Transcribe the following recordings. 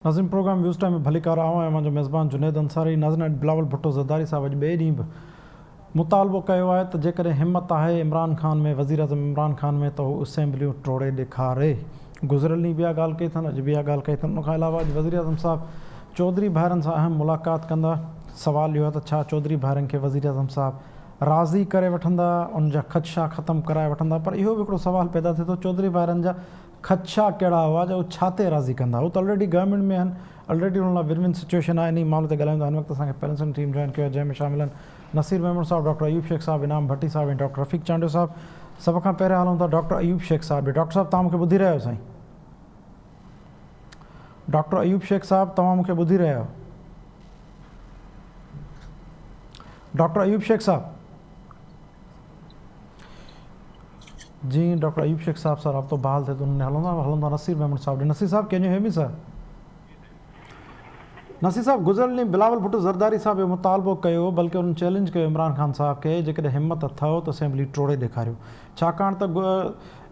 ناظرين programme waves time ۾ ڀليڪار آئون آهيان اوهان جو ميزبان جنيد انصاري ناظرين اڄ بلاول ڀٽو زرداري صاحب اڄ ٻئي ڏينهن به مطالبو ڪيو آهي ته جيڪڏهن همت آهي عمران خان ۾ وزيراعظم عمران خان ۾ ته هو اسيمبليون ٽوڙي ڏيکاري گذريل ڏينهن به اها ڳالهه ڪئي اٿن اڄ به اها ڳالهه ڪئي اٿن ان کان علاوه اڄ وزيراعظم صاحب چوڌري ڀائرن سان اهم ملاقات ڪندا سوال اهو آهي ته ڇا چوڌري ڀائرن کي وزيراعظم صاحب راضي ڪري وٺندا ان جا خدشا ختم ڪرائي وٺندا پر اهو به هڪڙو سوال پيدا ٿئي ٿو چوڌري ڀائرن جا خدشا ڪهڙا هئا جو هو ڇا تي راضي ڪندا؟ هو ته الريڊي گورنمينٽ ۾ آهن، الريڊي انهن لاء ون ون سچوئيشن آهي، انهي معاملي تي ڳالهايون ٿا، هن وقت اسان کي پيرنسن ٽيم جوائن ڪيو آهي جنهن ۾ شامل آهن نصير ميمڻ صاحب، ڊاڪٽر ايوب شيخ صاحب، انعام ڀٽي صاحب ۽ ڊاڪٽر رفيق چانڊيو صاحب. سڀ کان پهريان هلون ٿا ڊاڪٽر ايوب شيخ صاحب ڏي. ڊاڪٽر صاحب توهان مون کي ٻڌي رهيا آهيو سائين؟ ڊاڪٽر ايوب شيخ صاحب توهان مون کي ٻڌي رهيا آهيو؟ ڊاڪٽر ايوب شيخ صاحب. جي ڊاڪٽر ايوب شيخ صاحب سان رابطو بحال ٿئي ته انهن ڏي هلندا هلندا نصير ميمڻ صاحب ڏي نصير صاحب ڪين يو هيئر مي سر نصير صاحب گذريل ڏينهن بلاول ڀٽو زرداري صاحب اهو مطالبو ڪيو بلڪه انهن چئلينج ڪيو عمران خان صاحب کي جيڪڏهن همت اٿئو ته اسيمبلي ٽوڙي ڏيکاريو ڇاڪاڻ ته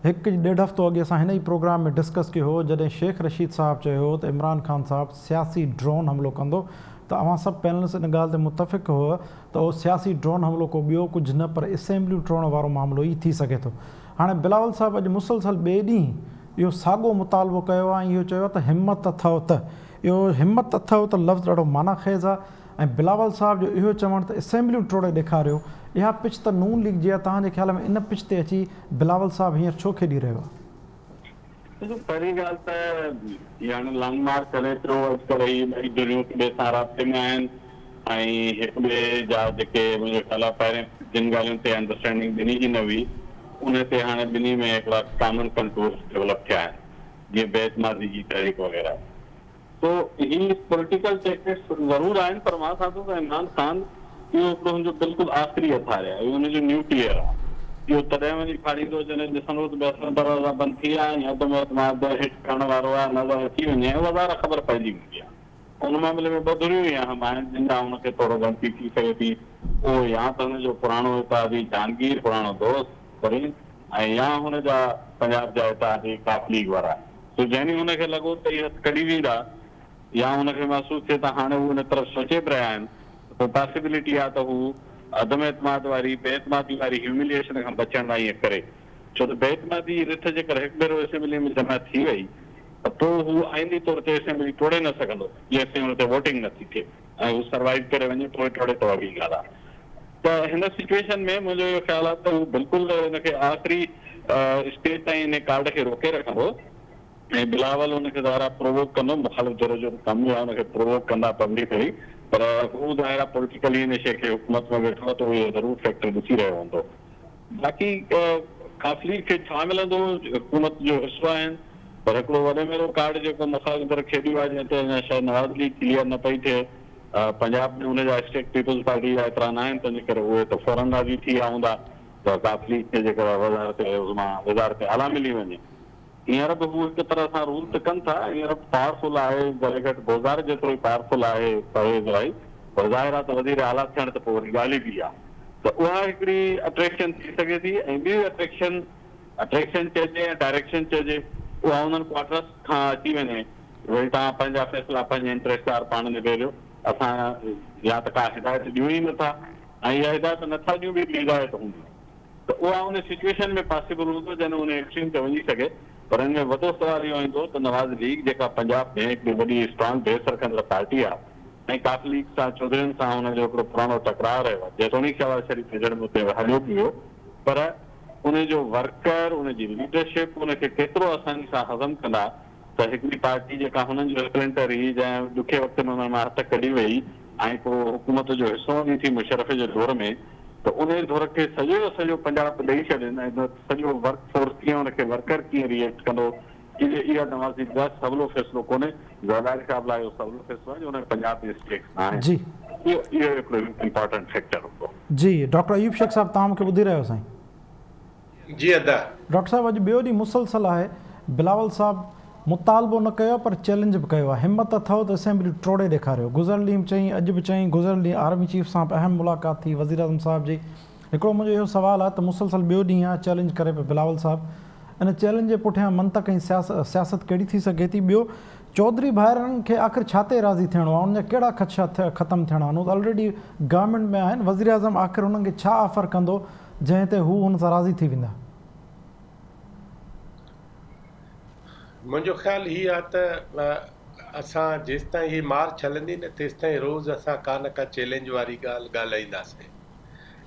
هڪ ڏيڍ هفتو اڳي اسان هن ئي پروگرام ۾ ڊسڪس ڪيو هو جڏهن شيخ رشيد صاحب چيو هو ته عمران خان صاحب سياسي ڊرون حملو ڪندو ته اوهان سڀ پينلس ان ڳالهه تي متفق هئا ته اهو سياسي ڊرون حملو ڪو ٻيو ڪجهه نه پر اسيمبليون ٽوڙڻ وارو معاملو ئي ٿي سگهي ٿو. هاڻي بلاول صاحب اڄ مسلسل ٻئي ڏينهن اهو ساڳو مطالبو ڪيو آهي ۽ اهو چيو آهي ته همت اٿئو ته اهو همت اٿئو ته لفظ ڏاڍو معنيٰ خيز آهي ۽ بلاول صاحب جو اهو چوڻ ته اسيمبليون ٽوڙي ڏيکاريو اها پچ ته نون ليگ جي آهي توهان جي خيال ۾ ان پچ تي اچي بلاول صاحب هينئر ڇو کيڏي رهيو آهي؟ ڏسو پهرين ڳالهه ته هي هاڻي لانگ مارچ هلي پيو اڄڪلهه هي ٻئي ڌريون هڪ ٻئي سان رابطي ۾ آهن ۽ هڪ ٻئي جا جيڪي منهنجو خيال آهي پهرين جن ڳالهين تي انڊرسٽينڊنگ ٻنهي جي نه هئي ان تي هاڻي ٻنهي ۾ هڪڙا ڪامن ڪنٽورس ڊولپ ٿيا آهن جيئن بي اعتمادي جي تحريڪ وغيره سو هي پوليٽيڪل ٽيڪٽڪس ضرور آهن پر مان سان ٿو ته عمران خان اهو هڪڙو هن جو بلڪل آخري هٿار آهي اهو هن جو نيوڪليئر آهي اهو تڏهن وڃي ڦاڙيندو جڏهن ڏسندو ته ٻيا سڀ دروازا بند ٿي ويا ۽ عدم اعتماد هٽ ڪرڻ وارو آهي نظر اچي وڃي ۽ اها ظاهر خبر پئجي ويندي آهي ان معاملي ۾ ٻه ڌريون ئي اهم آهن جن ڏانهن هن کي ٿورو ڳڻتي ٿي سگهي ٿي اهو يا ته هن جو پراڻو اتحادي جهانگير پراڻو دوست ترين ۽ يا هن جا پنجاب جا اتحادي قاف ليگ وارا. سو جنهن ڏينهن هن کي لڳو ته اهي هٿ ڪڍي ويندا يا هن کي محسوس ٿئي ته هاڻي هو ان طرف سوچي به رهيا آهن ته پوء پاسيبلٽي آهي ته هو عدم اعتماد واري بي اعتمادي واري هيومليئيشن کان بچڻ لاء ائين ڪري. ڇو ته بي اعتمادي جي رٿ جيڪر هڪ ڀيرو اسيمبلي ۾ جمع ٿي وئي ته پوء هو آئيني طور تي اسيمبلي ٽوڙي نه سگهندو جيستائين ان تي ووٽنگ نه ٿي ٿئي ۽ هو سروائيو ڪري وڃي پوء ٽوڙي ته اها ٻي ڳالهه آهي. ته هن سچوئيشن ۾ منهنجو اهو خيال آهي ته هو بلڪل ان کي آخري اسٽيج تائين انهي ڪارڊ کي روڪي رکندو ۽ بلاول ان کي ظاهر آهي پرووڪ ڪندو، مخالف ڌر جو ته ڪم ئي آهي ان کي پرووڪ ڪندا پبلڪلي پر هو ظاهر آهي پوليٽيڪلي ان شيء کي حڪومت ۾ ويٺو آهي ته هو اهو ضرور فيڪٽر ڏسي رهيو هوندو. باقي قافلي کي ڇا ملندو حڪومت جو حصو آهن پر هڪڙو وڏي ۾ وڏو ڪارڊ جيڪو مخالف ڌر کيڏيو آهي جنهن تي اڃا شايد نواز ليگ ڪليئر نه پئي ٿئي پنجاب ۾ ان جا اسٽيٽ پيپلز پارٽي جا ايترا نه آهن تنهنجي ڪري اهي ته فورن راضي ٿي ويا هوندا ته قاف ليگ کي جيڪر وزارت عظميٰ وزارت اعليٰ ملي وڃي. هينئر به هو هڪ طرح سان رول ته ڪن ٿا هينئر به پاورفل آهي ذري گهٽ بوزار جيترو ئي پاورفل آهي پرويز الاهي پر ظاهر آهي ته وزير اعليٰ ٿيڻ ته پوء وري ڳالهه ئي ٻي آهي ته اها هڪڙي اٽريڪشن ٿي سگهي ٿي ۽ ٻي اٽريڪشن اٽريڪشن چئجي يا ڊائريڪشن چئجي اها انهن ڪوارٽرس کان اچي وڃي وري توهان پنهنجا فيصلا پنهنجي انٽريسٽ آهر پاڻ نبيريو، اسان يا ته ڪا هدايت ڏيون ئي نٿا ۽ اها هدايت نٿا ڏيون به هڪڙي هدايت هوندي ته اها ان سچوئيشن ۾ پاسيبل هوندو جڏهن ان ايڪسٽريم تي وڃي سگهي پر ان ۾ وڏو سوال اهو ايندو ته نواز ليگ جيڪا پنجاب ۾ هڪڙي وڏي اسٽرانگ بيس رکندڙ پارٽي آهي ۽ قاف ليگ سان چوڌرين سان ان جو هڪڙو پراڻو ٽڪراء رهيو آهي جيتوڻيڪ شهباز شريف ويجهڙ ۾ اتي هليو به ويو پر ان جو ورڪر ان جي ليڊرشپ ان کي ڪيترو آساني سان هضم ڪندا ته هڪڙي پارٽي جيڪا هنن جو اسپلنٽر هئي جنهن ڏکي وقت ۾ انهن مان هٿ ڪڍي وئي ۽ پوء حڪومت جو حصو وڃي ٿي مشرف جي دور ۾ ته انهي ڌر کي سڄو جو سڄو پنجاب ڏئي ڇڏين ۽ سڄو ورڪ فورس ڪيئن ان کي ورڪر ڪيئن ري ايڪٽ ڪندو اهي اها نواز ليگ لاء سولو فيصلو ڪونهي زرداري صاحب لاء اهو سولو فيصلو آهي جو ان پنجاب ۾ اسٽيڪس نه آهن جي. اهو اهو هڪڙو امپارٽنٽ فيڪٽر هوندو. جي ڊاڪٽر ايوب شيخ صاحب توهان مون کي ٻڌي رهيا آهيو سائين. جي ادا. ڊاڪٽر صاحب اڄ ٻيو ڏينهن مسلسل آهي بلاول صاحب مطالبو نه ڪيو آهي پر چئلينج به ڪيو آهي همت اٿئو ته اسيمبلي ٽوڙي ڏيکاريو گذريل ڏينهن به چئين اڄ به چئين گذريل ڏينهن آرمي چيف سان به اهم ملاقات ٿي وزيراعظم صاحب جي هڪڙو منهنجو اهو سوال آهي ته مسلسل ٻيو ڏينهن آهي چئلينج ڪري پيو بلاول صاحب ان چئلينج جي پٺيان منطق ۽ سياست ڪهڙي ٿي سگهي ٿي ٻيو چوڌري ڀائرن کي آخر ڇا تي راضي ٿيڻو آهي، انهن جا ڪهڙا خدشا ختم ٿيڻا آهن، هو ته الريڊي گورنمينٽ ۾ آهن، وزيراعظم آخر انهن کي ڇا آفر ڪندو جنهن تي هو ان سان راضي ٿي ويندا؟ منهنجو خيال هي آهي ته اسان جيستائين هي مارچ هلندي نه تيستائين روز اسان ڪا نه ڪا چئلينج واري ڳالهه ڳالهائينداسين.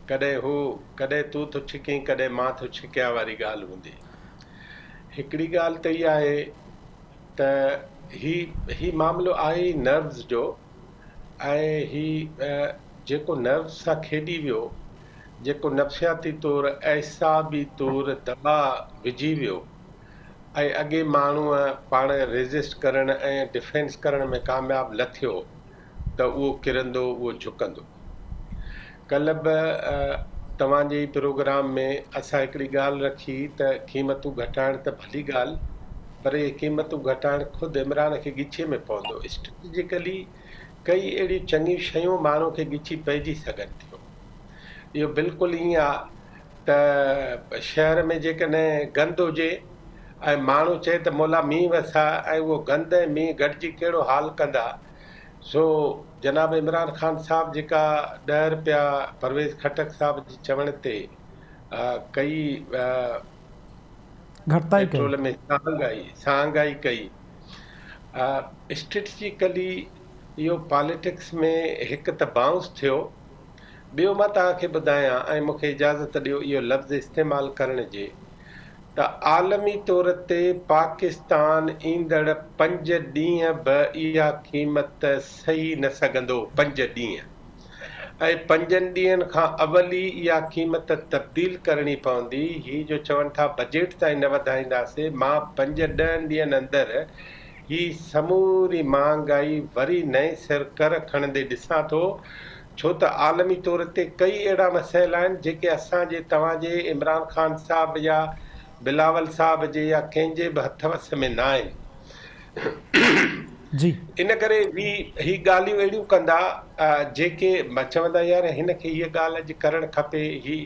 ڪڏهن هو، ڪڏهن تون ٿو ڇڪين ڪڏهن مان ٿو ڇڪيان واري ڳالهه هوندي. هڪڙي ڳالهه ته اها آهي ته هي هي معاملو آهي ئي نروز جو ۽ هي جيڪو نروز سان کيڏي ويو، جيڪو نفسياتي طور اعصابي طور دٻاء وجهي ويو ۽ اڳي ماڻهوء پاڻ ريزسٽ ڪرڻ ۽ ڊفينس ڪرڻ ۾ ڪامياب نه ٿيو ته اهو ڪرندو، اهو جهڪندو. ڪلهه به توهان جي ئي پروگرام ۾ اسان هڪڙي ڳالهه رکي ته قيمتون گهٽائڻ ته ڀلي ڳالهه پر اهي قيمتون گهٽائڻ خود عمران کي ڳچي ۾ پوندو. اسٽريٽجيڪلي ڪئي اهڙيون چڱيون شيون ماڻهو کي ڳچي پئجي سگهن ٿيون. اهو بلڪل ائين آ ته شهر ۾ جيڪڏهن گند هجي ۽ ماڻهو چئي ته مولا مينهن وساء ۽ اهو گند ۽ مينهن گڏجي ڪهڙو حال ڪندا. سو جناب عمران خان صاحب جيڪا ڏهه رپيا پرويز خٽڪ صاحب جي چوڻ تي ڪئي گهٽتائي ڪئي. پيٽرول ۾ سهانگائي سهانگائي ڪئي اسٽريٽجيڪلي اهو پاليٽڪس ۾ هڪ ته بائونس ٿيو ٻيو مان توهان کي ٻڌايان ۽ مون کي اجازت ڏيو اهو لفظ استعمال ڪرڻ جي ته عالمي طور تي پاڪستان ايندڙ پنج ڏينهن به اها قيمت سهي نه سگهندو، پنج ڏينهن ۽ پنجن ڏينهن کان اول ئي اها قيمت تبديل ڪرڻي پوندي، هي جو چون ٿا بجيٽ تائين نه وڌائينداسين، مان پنج ڏهن ڏينهن اندر هي سموري مهانگائي وري نئين سر ڪر کڻندي ڏسان ٿو، ڇو ته عالمي طور تي ڪئي اهڙا مسئلا آهن جيڪي اسان جي توهان جي عمران خان صاحب يا بلاول صاحب جي يا ڪنهن جي به هٿ وس ۾ نه آهن. جي. ان ڪري هي هي ڳالهيون اهڙيون ڪندا جيڪي چوندا يار هن کي هيء ڳالهه اڄ ڪرڻ کپي هي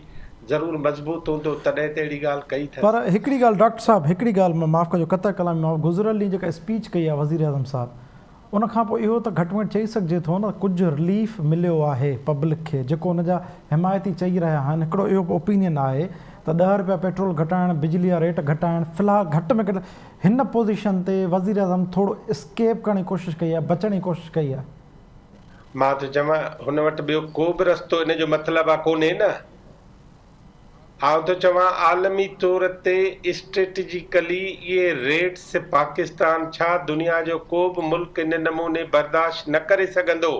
ضرور مضبوط هوندو تڏهن ته اهڙي ڳالهه ڪئي اٿس. پر هڪڙي ڳالهه ڊاڪٽر صاحب هڪڙي ڳالهه معاف ڪجو قطع ڪلامي معاف گذريل ڏينهن جيڪا اسپيچ ڪئي آهي وزيراعظم صاحب ان کان پوء اهو ته گهٽ ۾ گهٽ چئي سگهجي ٿو نه ڪجهه رليف مليو آهي پبلڪ کي جيڪو ان جا حمايتي چئي رهيا آهن هڪڙو اهو به اوپينين آهي ته ڏهه رپيا پيٽرول گهٽائڻ بجلي جا ريٽ گهٽائڻ في الحال گهٽ ۾ گهٽ هن پوزيشن تي وزيراعظم ٿورو اسڪيپ ڪرڻ جي ڪوشش ڪئي آهي بچڻ جي ڪوشش ڪئي آهي. مان ٿو چوان هن وٽ ٻيو ڪو به رستو ان جو مطلب آ ڪونهي نه. آئون ٿو چوان عالمي طور تي اسٽريٽجيڪلي اهي ريٽس پاڪستان ڇا دنيا جو ڪو به ملڪ ان نموني برداشت نه ڪري سگهندو.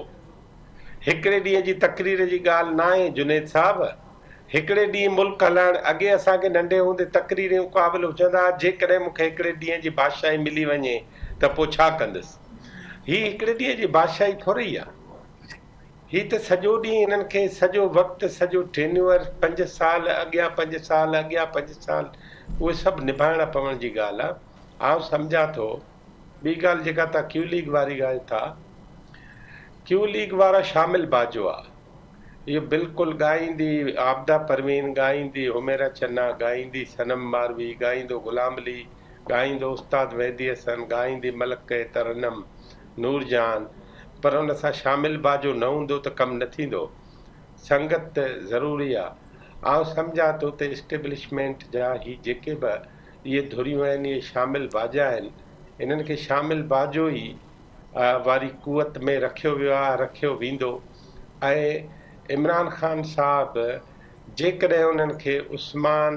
هڪڙي ڏينهن جي تقرير جي ڳالهه ناهي جنيد صاحب. هڪڙي ڏينهن ملڪ هلائڻ اڳي اسان کي ننڍي هوندي تقريريون قابل هجندا ها جيڪڏهن مون کي هڪڙي ڏينهن جي بادشاهي ملي وڃي ته پوء ڇا ڪندس. هي هڪڙي ڏينهن جي بادشاهي ٿورئي آ. هي ته سڄو ڏينهن هنن کي سڄو وقت سڄو ٽينيوئر پنج سال اڳيان پنج سال اڳيان پنج سال اهي سڀ نڀائڻا پوڻ جي ڳالهه آ آئون سمجهان ٿو ٻي ڳالهه جيڪا تان ڪيو ليگ واري ڳالهه ٿا ڪيو ليگ وارا شامل باجوا اهو بلڪل ڳائيندي عابده پروين ڳائيندي حميره چنا ڳائيندي صنم ماروي ڳائيندو غلام علي ڳائيندو استاد مهدي حسن ڳائيندي ملڪ ترنم نورجهان، پر ان سان شامل باجو نه هوندو ته ڪم نه ٿيندو. سنگت ضروري آ. آئون سمجهان ٿو ته اسٽيبلشمينٽ جا هي جيڪي به اهي ڌريون آهن اهي شامل باجا آهن. انهن کي شامل باجو ئي واري قوت ۾ رکيو ويو آ، رکيو ويندو ۽ عمران خان صاحب جيڪڏهن انهن کي عثمان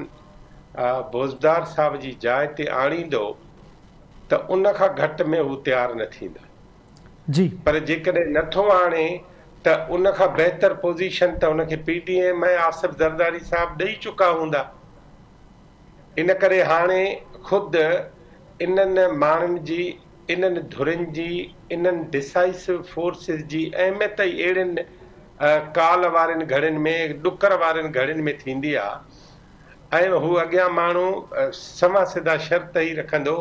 بوزدار صاحب جي جاء تي آڻيندو ته ان کان گهٽ ۾ هو تيار نه ٿيندا. جي. پر جيڪڏهن نه ٿو آڻي ته ان کان بهتر پوزيشن ته هن کي P D M ۽ Asif Zardari صاحب ڏئي چڪا هوندا. ان ڪري هاڻي خود انهن ماڻهن جي، انهن ڌرين جي، انهن ڊسائسو فورسز جي اهميت ئي اهڙين ڪال وارين گهڙين ۾، ڏڪر وارين گهڙين ۾ ٿيندي آ. ۽ هو اڳيان ماڻهو سنوان سڌا شرط هي رکندو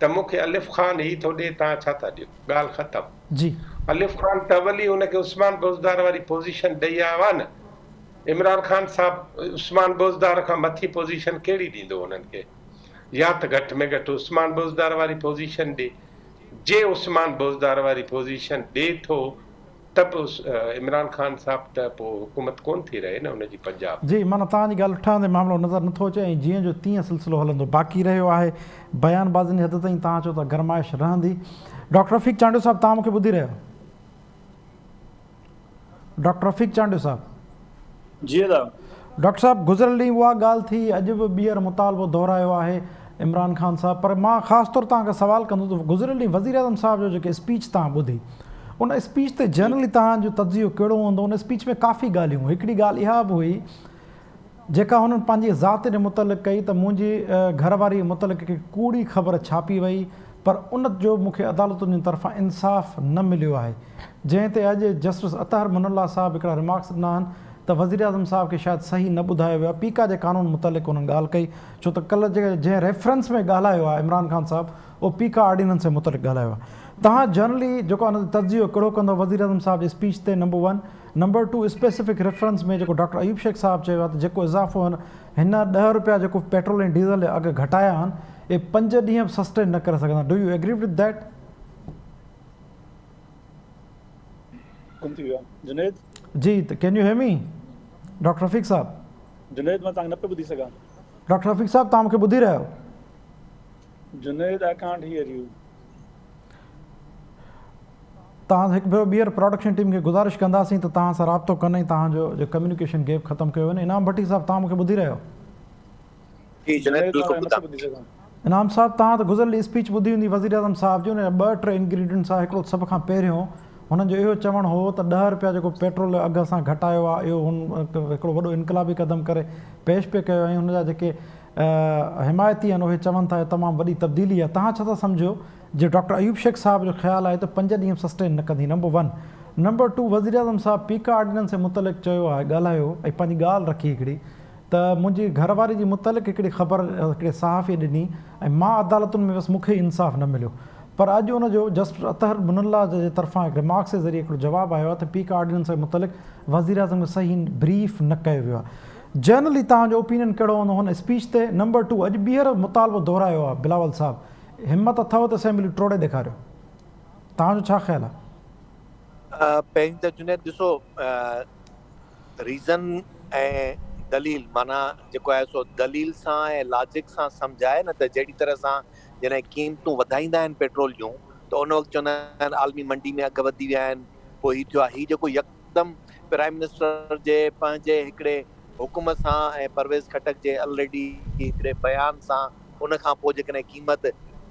ته مون کي الف خان هي ٿو ڏي توهان ڇا ٿا ڏيو؟ ڳالهه ختم. جي. الف خان ته اول ئي هن کي عثمان بوزدار واري پوزيشن ڏئي آيو آهي نه. عمران خان صاحب عثمان بوزدار کان مٿي پوزيشن ڪهڙي ڏيندو هنن کي؟ يا ته گهٽ ۾ گهٽ عثمان بوزدار واري پوزيشن ڏي. جي عثمان بوزدار واري پوزيشن ڏي ٿو ته به عمران خان صاحب ته پوء حڪومت ڪونه ٿي رهي نه ان جي پنجاب ۾. جي معنيٰ توهان جي ڳالهه ٺهندي معاملو نظر نٿو اچي ۽ جيئن جو تيئن سلسلو هلندو باقي رهيو آهي بيان بازين جي حد تائين توهان چئو ٿا گرمائش رهندي ڊاڪٽر رفيق چانڊيو صاحب توهان مون کي ٻڌي رهيا آهيو. ڊاڪٽر رفيق چانڊيو صاحب. جي ادا. ڊاڪٽر صاحب گذريل ڏينهن اها ڳالهه ٿي اڄ به ٻيهر مطالبو دهرايو آهي عمران خان صاحب پر مان خاص طور توهان کان سوال ڪندس ته گذريل ڏينهن وزيراعظم صاحب جو جيڪي اسپيچ توهان ٻڌي ان اسپيچ تي جنرلي توهان جو تجزيو ڪهڙو هوندو ان اسپيچ ۾ ڪافي ڳالهيون هڪڙي ڳالهه اها به هئي جيڪا هنن پنهنجي ذات جي متعلق ڪئي ته منهنجي گهر واري متعلق هڪ ڪوڙي خبر ڇاپي وئي پر ان جو مون کي عدالتن جي طرفان انصاف نه مليو آهي جنهن تي اڄ جسٽس اطهر من الله صاحب هڪڙا ريمارڪس ڏنا آهن ته وزيراعظم صاحب کي شايد صحيح نه ٻڌايو ويو آهي پيڪا جي قانون متعلق انهن ڳالهه ڪئي ڇو ته ڪلهه جنهن ريفرنس ۾ ڳالهايو آهي عمران خان صاحب اهو پيڪا آرڊيننس جي متعلق ڳالهايو آهي توهان جنرلي جيڪو ان تي تجزيو ڪهڙو ڪندو وزيراعظم صاحب جي اسپيچ تي number one number two specific reference ۾ جيڪو ڊاڪٽر ايوب شيخ صاحب چيو آهي ته جيڪو اضافو هن هن ڏهه روپيا جيڪو پيٽرول ۽ ڊيزل جا اگهه گهٽايا آهن اهي پنج ڏينهن به سسٽين نه ڪري سگهندا do you agree with that? گم ٿي ويو آهي جنيد. جي can you hear me doctor Rafiq صاحب. جنيد مان توهان کي نه پيو ٻڌي سگهان. ڊاڪٽر رفيق صاحب توهان مون کي ٻڌي رهيا آهيو. Junaid I can't hear you. توهان هڪ ڀيرو ٻيهر پراڊڪشن ٽيم کي گذارش ڪنداسين ته توهان سان رابطو ڪن ۽ توهان جو جو ڪميونيڪيشن گيپ ختم ڪيو وڃي انعام ڀٽي صاحب توهان مون کي ٻڌي رهيا آهيو. جي جنيد بلڪل ٻڌان ٿو. انعام صاحب توهان ته گذريل ڏينهن اسپيچ ٻڌي هوندي وزيراعظم صاحب جي ان جا ٻه ٽي انگريڊينٽس آهي هڪڙو سڀ کان پهريون هنن جو اهو چوڻ هو ته ڏهه رپيا جيڪو پيٽرول جو اگهه اسان گهٽايو آهي اهو هن هڪڙو وڏو انقلابي قدم ڪري پيش پئي ڪيو ۽ هن جا جيڪي حمايتي آهن اهي چون ٿا اهو تمام وڏي تبديلي آهي توهان ڇا ٿا سمجهو جي ڊاڪٽر ايوب شيخ صاحب جو خيال آهي ته پنج ڏينهن به سسٽين نه ڪندي نمبر ون نمبر ٽو وزيراعظم صاحب پيڪا آرڊيننس جي متعلق چيو آهي ڳالهايو ۽ پنهنجي ڳالهه رکي هڪڙي ته منهنجي گهر واري جي متعلق هڪڙي خبر هڪڙي صحافي ڏني ۽ مان عدالتن ۾ ويس مون کي انصاف نه مليو پر اڄ ان جو جسٽس اطهر من الله جي طرفان هڪ ريمارڪس جي ذريعي هڪڙو جواب آيو آهي ته پيڪا آرڊيننس جي متعلق وزيراعظم کي صحيح بريف نه ڪيو ويو آهي جنرلي توهان جو اوپينين ڪهڙو هوندو هن اسپيچ تي نمبر ٽو اڄ ٻيهر مطالبو دهرايو آهي بلاول صاحب همت اٿئو ته اسيمبلي ٽوڙي ڏيکاريو. توهان جو ڇا خيال آهي؟ پهرين ته جنيد ڏسو ريزن ۽ دليل معنيٰ جيڪو آهي سو دليل سان ۽ لاجڪ سان سمجهائي نه ته جهڙي طرح سان جڏهن قيمتون وڌائيندا آهن پيٽرول جون ته ان وقت چوندا آهن عالمي منڊي ۾ اگهه وڌي ويا آهن پوء هي ٿيو آهي هي جيڪو يڪدم پرائم منسٽر جي پنهنجي هڪڙي حڪم سان ۽ پرويز خٽڪ جي الريڊي هڪڙي بيان سان ان کان پوء جيڪڏهن قيمت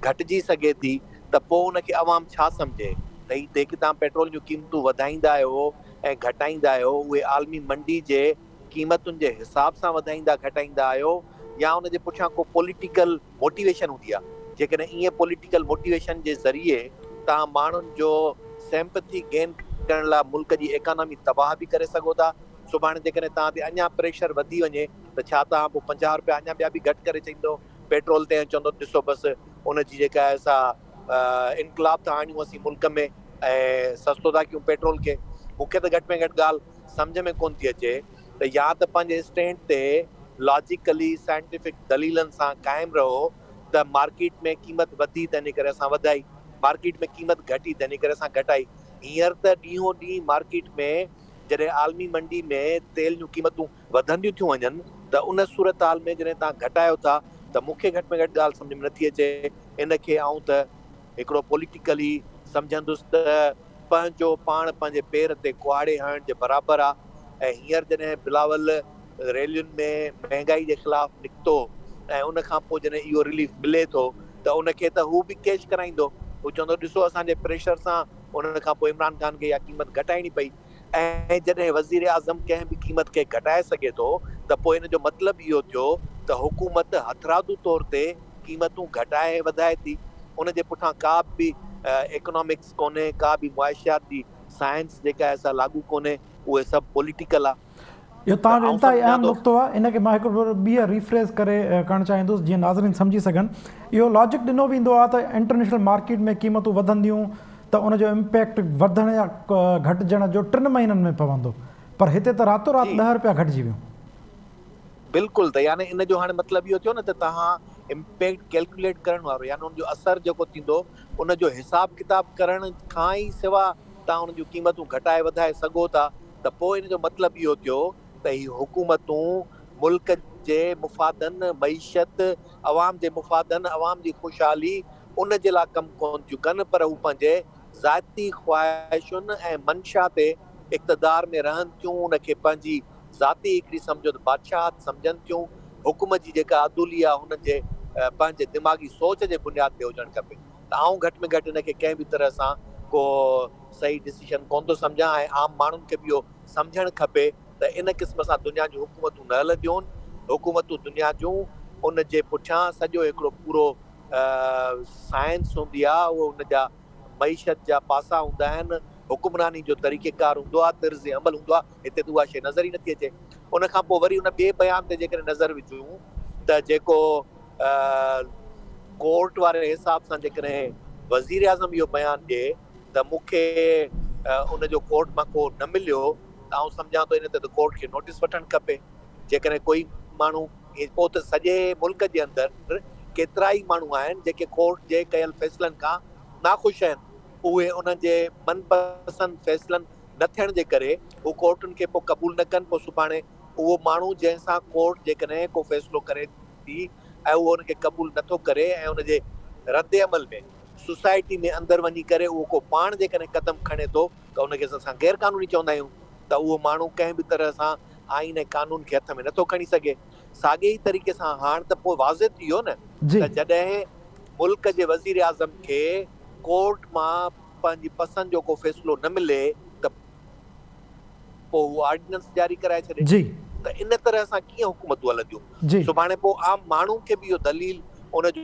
گهٽجي سگهي ٿي ته پوء ان کي عوام ڇا سمجهي ته هي جيڪي توهان پيٽرول جون قيمتون وڌائيندا آهيو ۽ گهٽائيندا آهيو اهي عالمي منڊي جي قيمتن جي حساب سان وڌائيندا گهٽائيندا آهيو يا ان جي پٺيان ڪو پوليٽيڪل موٽيويشن هوندي آهي جيڪڏهن ائين پوليٽيڪل موٽيويشن جي ذريعي توهان ماڻهن جو سيمپٿي گين ڪرڻ لاء ملڪ جي ايڪانامي تباهه به ڪري سگهو ٿا سڀاڻي جيڪڏهن توهان تي اڃا پريشر وڌي وڃي ته ڇا توهان پوء 50 روپيا اڃا ٻيا به گهٽ ڪري ڇڏيندو پيٽرول تي ۽ چوندو ته ڏسو بس ان جي جيڪا آهي سا انقلاب ٿا آڻيون اسين ملڪ ۾ ۽ سستو ٿا ڪيون پيٽرول کي. مون کي ته گهٽ ۾ گهٽ ڳالهه سمجهه ۾ ڪونه ٿي اچي ته يا ته پنهنجي اسٽينڊ تي لاجيڪلي سائنٽيفڪ دليلن سان قائم رهو ته مارڪيٽ ۾ قيمت وڌي تنهنجي ڪري اسان وڌائي، مارڪيٽ ۾ قيمت گهٽي تنهنجي ڪري اسان گهٽائي. هينئر ته ڏينهون ڏينهن مارڪيٽ ۾ جڏهن عالمي منڊي ۾ تيل جون قيمتون وڌنديون ٿيون وڃن ته ان صورتحال ۾ جڏهن توهان گهٽايو ٿا ته مون کي گهٽ ۾ گهٽ ڳالهه سمجهه ۾ نٿي اچي ان کي آئون ته هڪڙو پوليٽيڪلي سمجهندس ته پنهنجو پاڻ پنهنجي پير تي ڪهاڙي هڻڻ جي برابر آ ۽ هينئر جڏهن بلاول ريلين ۾ مهنگائي جي خلاف نڪتو ۽ ان کان پوء جڏهن اهو رليف ملي ٿو ته ان کي ته هو به ڪيش ڪرائيندو هو چوندو ڏسو اسان جي پريشر سان ان کان پوء عمران خان کي اها قيمت گهٽائڻي پئي ۽ جڏهن وزيراعظم ڪنهن به قيمت کي گهٽائي سگهي ٿو ته پوء ان جو مطلب اهو ٿيو ته حڪومت هٿرادو طور تي قيمتون گهٽائي ۽ وڌائي ٿي ان جي پٺان ڪا به ايڪنامڪس ڪونهي ڪا به معاشيات جي سائنس جيڪا آهي سا لاڳو ڪونهي اهي سڀ پوليٽيڪل آهي. اهو توهان جو انتهائي اهم نقطو آهي ان کي مان هڪ ڀيرو ٻيهر ريفريز ڪري ڪرڻ چاهيندس جيئن ناظرين سمجهي سگهن اهو لاجڪ ڏنو ويندو آهي ته انٽرنيشنل مارڪيٽ ۾ قيمتون وڌنديون ته ان جو امپيڪٽ وڌڻ يا گهٽجڻ جو ٽن مهينن ۾ پوندو پر هتي ته راتو رات 10 رپيا گهٽجي ويون. بلڪل ته يعني ان جو هاڻي مطلب اهو ٿيو نه ته توهان امپيڪٽ ڪيلڪيوليٽ ڪرڻ وارو يعني ان جو اثر جيڪو ٿيندو ان جو حساب ڪتاب ڪرڻ کان ئي سوا توهان ان جون قيمتون گهٽائي وڌائي سگهو ٿا ته پوء ان جو مطلب اهو ٿيو ته هي حڪومتون ملڪ جي مفادن، معيشت، عوام جي مفادن، عوام جي خوشحالي ان جي لاء ڪم ڪونه ٿيون ڪن پر هو پنهنجي ذاتي خواهشن ۽ منشا تي اقتدار ۾ رهن ٿيون ان کي پنهنجي ذاتي هڪڙي سمجهو ته بادشاهت سمجهن ٿيون، حڪم جي جيڪا عدولي آهي هنن جي پنهنجي دماغي سوچ جي بنياد تي هجڻ کپي ته آئون گهٽ ۾ گهٽ ان کي ڪنهن به طرح سان ڪو صحيح ڊسيشن ڪونه ٿو سمجهان ۽ عام ماڻهن کي به اهو سمجهڻ کپي ته ان قسم سان دنيا جون حڪومتون نه هلنديون، حڪومتون دنيا جون ان جي پٺيان سڄو هڪڙو پورو سائنس هوندي آهي اهو ان جا معيشت جا پاسا هوندا آهن، حڪمراني جو طريقيڪار هوندو آهي، طرز عمل هوندو آهي، هتي ته اها شيء نظر ئي نٿي اچي. ان کان پوء وري ان ٻئي بيان تي جيڪڏهن نظر وجهون ته جيڪو ڪورٽ واري حساب سان جيڪڏهن وزيراعظم اهو بيان ڏئي ته مون کي ان جو ڪورٽ مان ڪو نه مليو ته آئون سمجهان ٿو ان تي ته ڪورٽ کي نوٽيس وٺڻ کپي. جيڪڏهن ڪوئي ماڻهو پوء ته سڄي ملڪ جي اندر ڪيترائي ماڻهو آهن جيڪي ڪورٽ جي ڪيل فيصلن کان ناخوش آهن اهي انهن جي من پسند فيصلن نه ٿيڻ جي ڪري هو ڪورٽن کي پوء قبول نه ڪن پوء سڀاڻي اهو ماڻهو جنهن سان ڪورٽ جيڪڏهن ڪو فيصلو ڪري ٿي ۽ اهو ان کي قبول نه ٿو ڪري ۽ ان جي رد عمل ۾ سوسائٽي ۾ اندر وڃي ڪري اهو ڪو پاڻ جيڪڏهن قدم کڻي ٿو ته ان کي اسان غير قانوني چوندا آهيون ته اهو ماڻهو ڪنهن به طرح سان آئين ۽ قانون کي هٿ ۾ نٿو کڻي سگهي. ساڳئي ئي طريقي سان هاڻ ته پوء واضح ٿي ويو نه ته جڏهن ملڪ جي وزيراعظم کي ڪورٽ مان پنهنجي پسند جو ڪو فيصلو نه ملي ته پوء هو آرڊيننس جاري ڪرائي ڇڏي ته ان طرح سان ڪيئن حڪومتون هلنديون. سڀاڻي پوء عام ماڻهو کي به اهو دليل ان جو.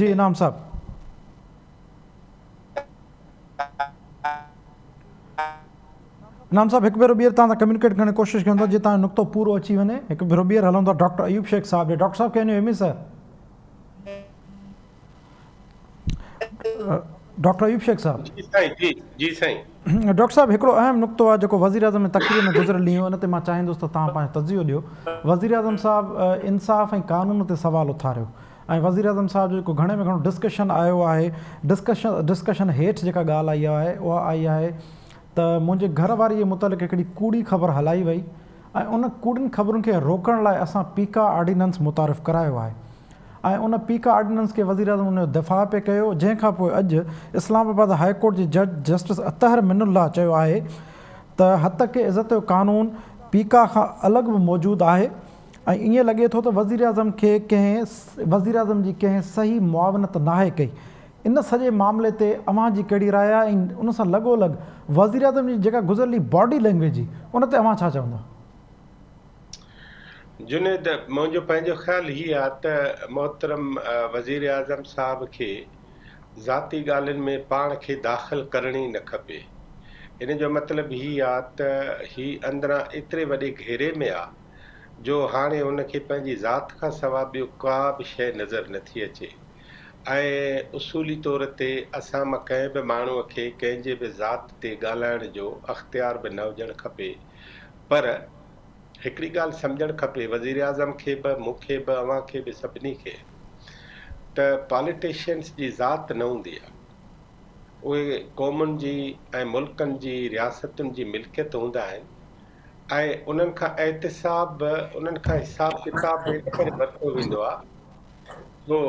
جي انعام صاحب. انعام صاحب هڪ ڀيرو ٻيهر توهان سان ڪميونيڪيٽ ڪرڻ جي ڪوشش ڪيون ٿا جي توهان جو نقطو پورو اچي وڃي هڪ ڀيرو ٻيهر هلون ٿا ڊاڪٽر ايوب شيخ صاحب ڏي ڊاڪٽر صاحب can you hear me sir doctor Ayub Shaikh صاحب جي سائين جي جي سائين ڊاڪٽر صاحب هڪڙو اهم نقطو آهي جيڪو وزيراعظم جي تقرير ۾ گذريل ڏينهن ان تي مان چاهيندس ته توهان پنهنجو تجزيو ڏيو وزيراعظم صاحب انصاف ۽ قانون تي سوال اٿاريو ۽ وزيراعظم صاحب جو جيڪو گهڻي ۾ گهڻو ڊسڪشن آيو آهي ڊسڪشن ڊسڪشن هيٺ جيڪا ڳالهه آئي آهي اها آئي آهي ته منهنجي گهر واري جي متعلق هڪڙي ڪوڙي خبر هلائي وئي ۽ ان ڪوڙين خبرن کي روڪڻ لاء اسان پيڪا آرڊيننس متعارف ڪرايو آهي ۽ ان پيڪا آرڊيننس کي وزيراعظم ان جو دفاع پئي ڪيو جنهن کان پوء اڄ اسلام آباد هاء ڪورٽ جي جج جسٽس اطهر من الله چيو آهي ته هتڪ عزت جو قانون پيڪا کان الڳ به موجود آهي ۽ ائين لڳي ٿو ته وزيراعظم کي ڪنهن وزيراعظم جي ڪنهن صحيح معاونت ناهي ڪئي. ان سڄي معاملي تي اوهان جي ڪهڙي راء آهي ۽ ان سان لڳو لڳ وزيراعظم جي جيڪا گذريل ڏينهن باڊي لينگويج هئي ان تي اوهان ڇا چوندا؟ جنيد، منهنجو پنهنجو خيال هي آ ته محترم وزيراعظم صاحب کي ذاتي ڳالهين ۾ پاڻ کي داخل ڪرڻ ئي نه کپي. ان جو مطلب هي آ ته هي اندران ايتري وڏي گهيري ۾ آ جو هاڻي هن کي پنهنجي ذات کان سوا ٻيو ڪا به شيء نظر نه ٿي اچي ۽ اصولي طور تي اسان مان ڪنهن به ماڻهوء کي ڪنهن جي به ذات تي ڳالهائڻ جو اختيار به نه هجڻ کپي پر هڪڙي ڳالهه سمجهڻ کپي وزيراعظم کي به مون کي به اوهان کي به سڀني کي ته پاليٽيشنس جي ذات نه هوندي آهي اهي قومن جي ۽ ملڪن جي رياستن جي ملڪيت هوندا آهن ۽ انهن کان احتساب به انهن کان حساب ڪتاب به ان ڪري ورتو ويندو آهي ڇو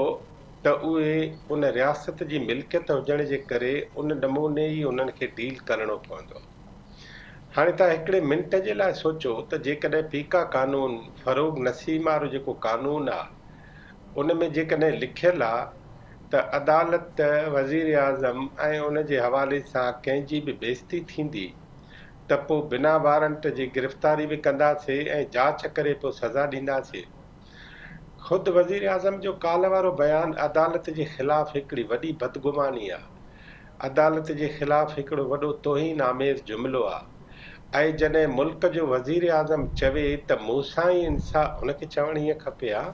ته اهي ان رياست جي ملڪيت هجڻ جي ڪري ان نموني ئي انهن کي ڊيل ڪرڻو پوندو آهي. هاڻي توهان هڪڙي منٽ جي لاء سوچو ته جيڪڏهن پيڪا قانون فروغ نسيم وارو جيڪو قانون آهي ان ۾ جيڪڏهن لکيل آهي ته عدالت وزيراعظم ۽ ان جي حوالي سان ڪنهن جي به بيعزتي ٿيندي ته پوء بنا وارنٽ جي گرفتاري به ڪنداسي ۽ جاچ ڪري پوء سزا ڏينداسي. خود وزيراعظم جو ڪالهه وارو بيان عدالت جي خلاف هڪڙي وڏي بدگماني آ. عدالت جي خلاف هڪڙو وڏو توهين آميز جملو آ ۽ جڏهن ملڪ جو وزيراعظم چوي ته مون سان ئي انصاف هن کي چوڻ ائين کپي ها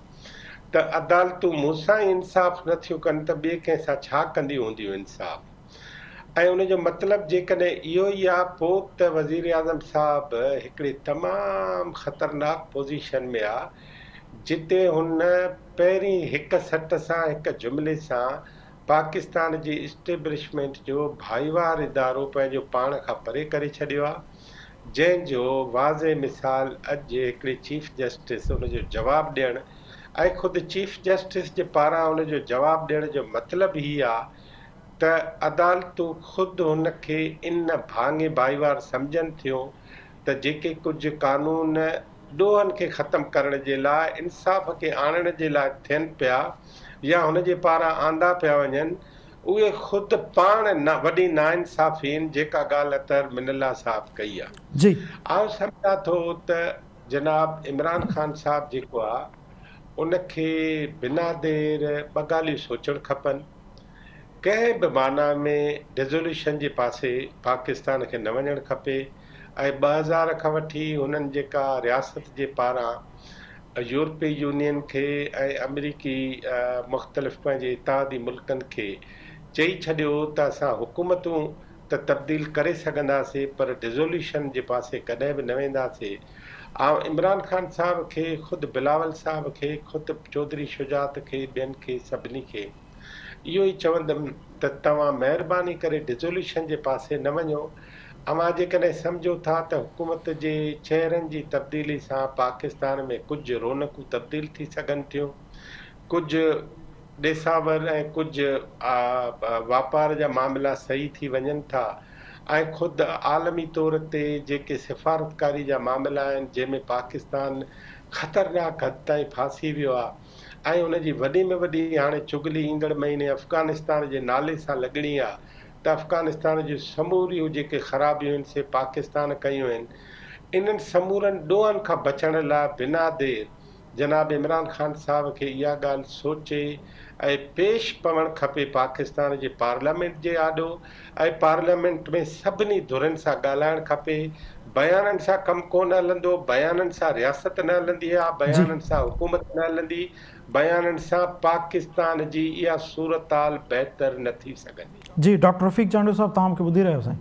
ته عدالتون مون سان ئي انصاف نه ٿيون ڪن ته ٻئي ڪنهن سان ڇا ڪنديون هونديون انصاف. ۽ ان جو مطلب جيڪڏهن اهو ئي آ پوء ته وزيراعظم صاحب هڪڙي تمام خطرناڪ پوزيشن ۾ آ جتي هن پهرين هڪ سٽ سان هڪ جملي سان پاڪستان جي اسٽيبلشمينٽ جو ڀائيوار ادارو پنهنجو پاڻ کان پري ڪري ڇڏيو آ جنهن جو واضح مثال اڄ هڪڙي چيف جسٽس ان جو جواب ڏيڻ ۽ خود چيف جسٽس جي پاران ان جو جواب ڏيڻ جو مطلب هي آ ته عدالتون خود هن کي ان ڀاڱي ڀائيوار سمجهن ٿيون ته جيڪي ڪجهه قانون ڏوهن کي ختم ڪرڻ جي لاء انصاف کي آڻڻ جي لاء ٿين پيا يا هن جي پاران آندا پيا وڃن اهي خود پاڻ وڏي ناانصافي آهن جيڪا ڳالهه اطهر من الله صاحب ڪئي آ. آئون سمجهان ٿو ته جناب عمران خان صاحب جيڪو آ ان کي بنا دير ٻه ڳالهيون سوچڻ کپن ڪنهن به معنيٰ ۾ ڊزوليوشن جي پاسي پاڪستان کي نه وڃڻ کپي ۽ 2000 کان وٺي هنن جيڪا رياست جي پاران يورپي يونين کي ۽ آمريڪي مختلف پنهنجي اتحادي ملڪن کي چئي ڇڏيو ته اسان حڪومتون ته تبديل ڪري سگهنداسي پر ڊزوليوشن جي پاسي ڪڏهن به نه وينداسي آئون عمران خان صاحب کي خود بلاول صاحب کي خود چوڌري شجاعت کي ٻين کي سڀني کي اهو ئي چوندم ته توهان مهرباني ڪري ڊزوليوشن جي پاسي نه وڃو. اوهان جيڪڏهن سمجهو ٿا ته حڪومت جي چهرن جي تبديلي سان پاڪستان ۾ ڪجهه رونقون تبديل ٿي سگهن ٿيون، ڪجهه ڏيساور ۽ ڪجهه واپار جا معاملا صحيح ٿي وڃن ٿا ۽ خود عالمي طور تي جيڪي سفارتڪاري جا معاملا آهن جنهن ۾ پاڪستان خطرناڪ حد تائين ڦاسي ويو آهي، ۽ ان جي وڏي ۾ وڏي هاڻي چغلي ايندڙ مهيني افغانستان جي نالي سان لڳڻي آ ته افغانستان جون سموريون جيڪي خرابيون آهن سي پاڪستان ڪيون آهن انهن سمورن ڏوهن کان بچڻ لاء بنا دير جناب عمران خان صاحب کي اها ڳالهه سوچي ۽ پيش پوڻ کپي پاڪستان جي پارليامينٽ جي آڏو ۽ پارليامينٽ ۾ سڀني ڌرين سان ڳالهائڻ کپي، بيانن سان ڪم ڪونه هلندو، بيانن سان رياست نه هلندي آ، بيانن سان حڪومت نه هلندي، بيانن سان پاڪستان جي اها صورتحال بهتر نه ٿي سگهندي. جي ڊاڪٽر رفيق چانڊيو صاحب توهان مونکي ٻڌي رهيا آهيو سائين.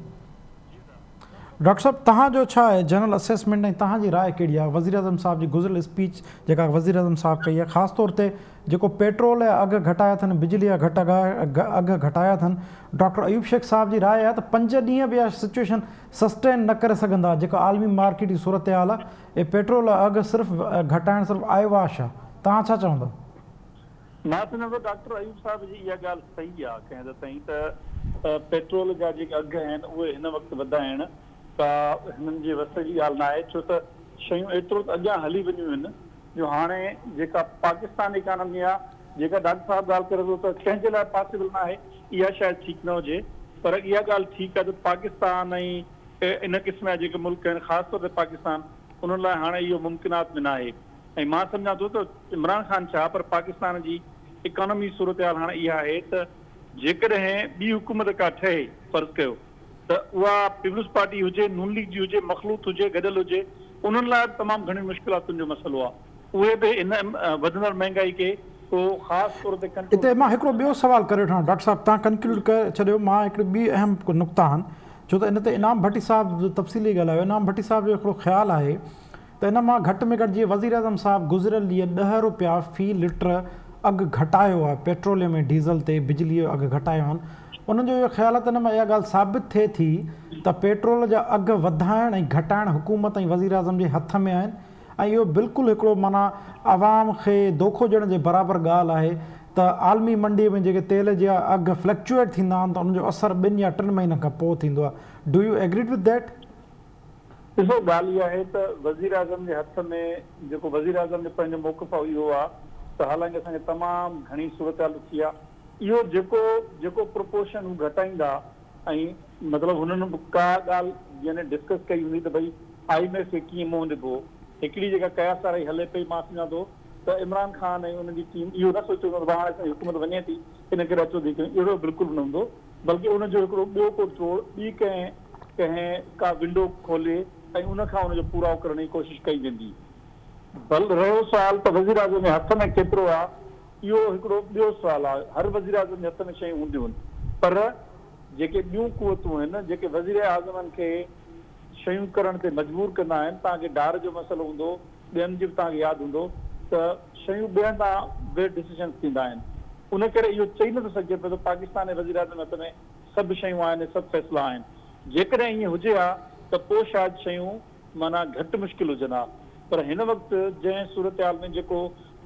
ڊاڪٽر صاحب توهان جو ڇا آهي جنرل اسيسمينٽ ۽ توهان جي راء ڪهڙي آهي وزيراعظم صاحب جي گذريل اسپيچ جيڪا وزيراعظم صاحب ڪئي آهي خاص طور تي جيڪو پيٽرول جا اگهه گهٽايا اٿن بجلي جا گهٽ اگهه گهٽايا اٿن ڊاڪٽر ايوب شيخ صاحب جي راء آهي ته پنج ڏينهن به اها سچويشن سسٽين نه ڪري سگهندا جيڪا عالمي مارڪيٽ جي صورتحال آهي اهي پيٽرول جا اگهه صرف گهٽائڻ صرف آئي واش آهي توهان ڇا چوندؤ؟ مان سمجهان ٿو ڊاڪٽر ايوب صاحب جي اها ڳالهه صحيح آهي ڪنهن حد تائين ته پيٽرول جا جيڪي اگهه آهن اهي هن وقت وڌائڻ ڪا هنن جي وس جي ڳالهه ناهي ڇو ته شيون ايترو ته اڳيان هلي ويون آهن جو هاڻي جيڪا پاڪستان اڪانومي آ جيڪا ڊاڪٽر صاحب ڳالهه ڪري ٿو ته ڪنهن جي لاء پاسيبل نه آهي اها شايد ٺيڪ نه هجي پر اها ڳالهه ٺيڪ آ ته پاڪستان ۽ ان قسم جا جيڪي ملڪ آهن خاص طور تي پاڪستان انهن لاء هاڻي اهو ممڪنات ۾ ناهي ۽ مان سمجهان ٿو ته عمران خان ڇا پر پاڪستان جي اڪانومي صورتحال هاڻي اها آهي ته جيڪڏهن ٻي حڪومت ڪا ٺهي فرض ڪيو ته اها پيپلز پارٽي هجي، نون ليگ جي هجي، مخلوط هجي، گڏيل هجي، انهن لاء به تمام گهڻين مشڪلاتن جو مسئلو آهي. اهي به ان وڌندڙ مهنگائي کي ڪو خاص طور تي ڪنٽرول اتي مان هڪڙو ٻيو سوال ڪري وٺان ڊاڪٽر صاحب توهان ڪنڪلوڊ ڪري ڇڏيو مان هڪڙي ٻي اهم نقطا آهن ڇو ته ان تي انعام ڀٽي صاحب تفصيلي ڳالهايو انعام ڀٽي صاحب جو هڪڙو خيال آهي ته ان مان گهٽ ۾ گهٽ جيئن وزيراعظم صاحب گذريل ڏينهن ڏهه روپيا في لٽر اگهه گهٽايو آهي پيٽروليم ۽ ڊيزل تي بجلي جو اگهه گهٽايو آهن انهن جو اهو خيال آهي ته ان مان اها ڳالهه ثابت ٿئي ٿي ته پيٽرول جا اگهه وڌائڻ ۽ گهٽائڻ حڪومت ۽ وزيراعظم جي هٿ ۾ آهن ۽ اهو بلڪل هڪڙو معنيٰ عوام کي دوکو ڏيڻ جي برابر ڳالهه آهي ته عالمي منڊي ۾ جيڪي تيل جا اگهه فلڪچوئيٽ ٿيندا آهن ته ان جو اثر ٻن يا ٽن مهينن کان پوء ٿيندو آهي do you agreed with that? ڏسو ڳالهه اها آهي ته وزيراعظم جي هٿ ۾ جيڪو وزيراعظم جو پنهنجو موقف آهي اهو آهي ته حالانڪه اسان کي تمام گهڻي صورتحال ڏکي آهي اهو جيڪو جيڪو پروپورشن هو گهٽائيندا ۽ مطلب هنن به ڪا ڳالهه يعني ڊسڪس ڪئي هوندي ته ڀئي I M F کي ڪيئن منهن ڏبو هڪڙي جيڪا قياس آرائي هلي پئي مان سمجهان ٿو ته عمران خان ۽ ان جي ٽيم اهو نه سوچيو هوندو ته ڀئي هاڻي اسان جي حڪومت وڃي ٿي ان ڪري اچو ٿي ڪيون اهڙو بلڪل به نه هوندو بلڪه ان جو هڪڙو ٻيو ڪو ٽوڙ ٻي ڪنهن ڪنهن ڪا ونڊو کولي ۽ ان کان ان جو پورائو ڪرڻ جي ڪوشش ڪئي ويندي. ڀل رهيو سوال ته وزيراعظم جي هٿ ۾ ڪيترو آ، اهو هڪڙو ٻيو سوال آ. هر وزيراعظم جي هٿ ۾ شيون هونديون پر جيڪي ٻيون قوتون آهن جيڪي وزيراعظمن کي شيون ڪرڻ تي مجبور ڪندا آهن، توهان کي ڊار جو مسئلو هوندو، ٻين جي به توهان کي ياد هوندو ته شيون ٻئي هنڌان به ڊسيشنز ٿيندا آهن. ان ڪري اهو چئي نٿو سگهجي پيو ته پاڪستان جي وزيراعظم هٿ ۾ سڀ شيون آهن ۽ سڀ فيصلا آهن. جيڪڏهن ائين هجي ها ته پوء شايد شيون معنيٰ گهٽ مشڪل هجن ها پر هن وقت جنهن صورتحال ۾ جيڪو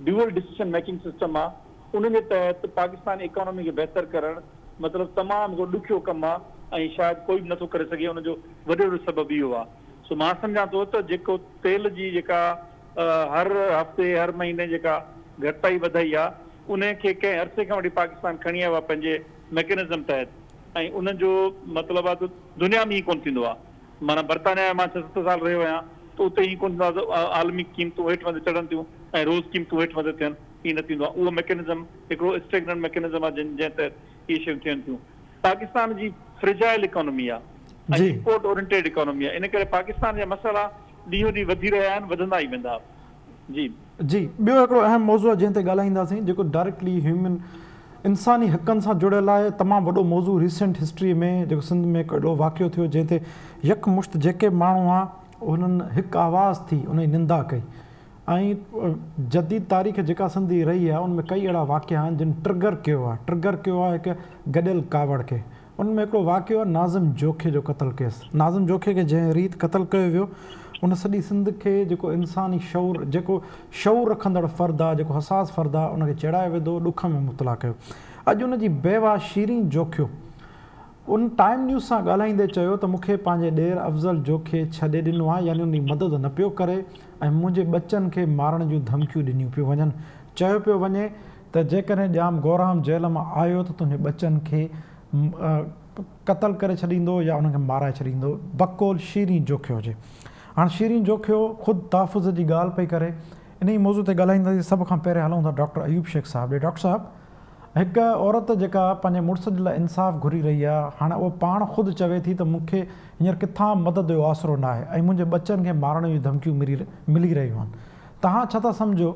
ڊيوئل ڊسيشن ميڪنگ سسٽم آ ان جي تحت پاڪستاني اڪانومي کي بهتر ڪرڻ مطلب تمام هڪڙو ڏکيو ڪم آ ۽ شايد ڪوئي به نٿو ڪري سگهي ان جو وڏي وڏو سبب اهو آ سو مان سمجهان ٿو ته جيڪو تيل جي جيڪا هر هفتي هر مهيني جيڪا گهٽتائي وڌائي آ ان کي ڪنهن عرصي کان وٺي پاڪستان کڻي آيو آ پنهنجي ميڪنزم تحت ۽ ان جو مطلب آ ته دنيا ۾ ائين ڪونه ٿيندو آ معنيٰ برطانيا ۾ مان ڇهه ست سال رهيو آهيان ته اتي ائين ڪونه ٿيندو آهي ته عالمي قيمتون هيٺ مٿي چڙهن ٿيون ۽ روز قيمتون هيٺ مٿي ٿين ائين نه ٿيندو آهي اهو ميڪنزم هڪڙو اسٽيگننٽ ميڪنزم آهي جنهن تحت اهي شيون ٿين ٿيون پاڪستان جي فريجائل اڪانومي آهي ۽ امپورٽ اورينٽيڊ اڪانومي آهي ان ڪري پاڪستان جا مسئلا ڏينهون ڏينهن وڌي رهيا آهن وڌندا ئي ويندا جي. جي ٻيو هڪڙو اهم موضوع آهي جنهن تي ڳالهائينداسين جيڪو ڊائريڪٽلي هيومن انساني حقن سان جڙيل آهي تمام وڏو موضوع ريسينٽ هسٽري ۾ جيڪو سنڌ ۾ هڪ اهڙو واقعو ٿيو جنهن تي يڪ مشت جيڪي به ماڻهو هئا انهن هڪ آواز ٿي ان جي نندا ڪئي ۽ جديد تاريخ جيڪا سنڌ جي رهي آهي ان ۾ ڪئي اهڙا واقعا آهن جن ٽرگر ڪيو آهي ٽرگر ڪيو آهي هڪ گڏيل ڪاوڙ کي ان ۾ هڪڙو واقعو آهي ناظم جوکي جو قتل ڪيس. ناظم جوکي کي جنهن ريت قتل ڪيو ويو ان سڄي سنڌ کي جيڪو انساني شعور جيڪو شعور رکندڙ فرد آهي جيڪو حساس فرد آهي ان کي چيڙائي وڌو ڏک ۾ مبتلا ڪيو. اڄ ان جي بيواهه شيرين جوکيو ان ٽائيم نيوز سان ڳالهائيندي چيو ته مون کي پنهنجي ڏير افضل جوکي ڇڏي ڏنو آهي يعني ان جي مدد نه پيو ڪري ۽ منهنجي ٻچن کي مارڻ جون ڌمڪيون ڏنيون پيون وڃن چيو پيو وڃي ته جيڪڏهن ڄام گورام جيل مان آيو ته تنهنجي ٻچن کي قتل ڪري ڇڏيندو يا انهن کي مارائي ڇڏيندو بقول شيرين جوکيو جي. هاڻ شيرين جوکيو خود تحفظ جي ڳالهه پئي ڪري. انهي موضوع تي ڳالهائينداسين سڀ کان پهرين هلون ٿا ڊاڪٽر ايوب شيخ صاحب ڏي. ڊاڪٽر صاحب هڪ عورت جيڪا پنهنجي مڙس جي لاء انصاف گهري رهي آهي هاڻ اهو پاڻ خود چوي ٿي ته مون کي هينئر ڪٿان مدد جو آسرو ناهي ۽ منهنجي ٻچن کي مارڻ جون ڌمڪيون ملي رهيون آهن توهان ڇا ٿا سمجهو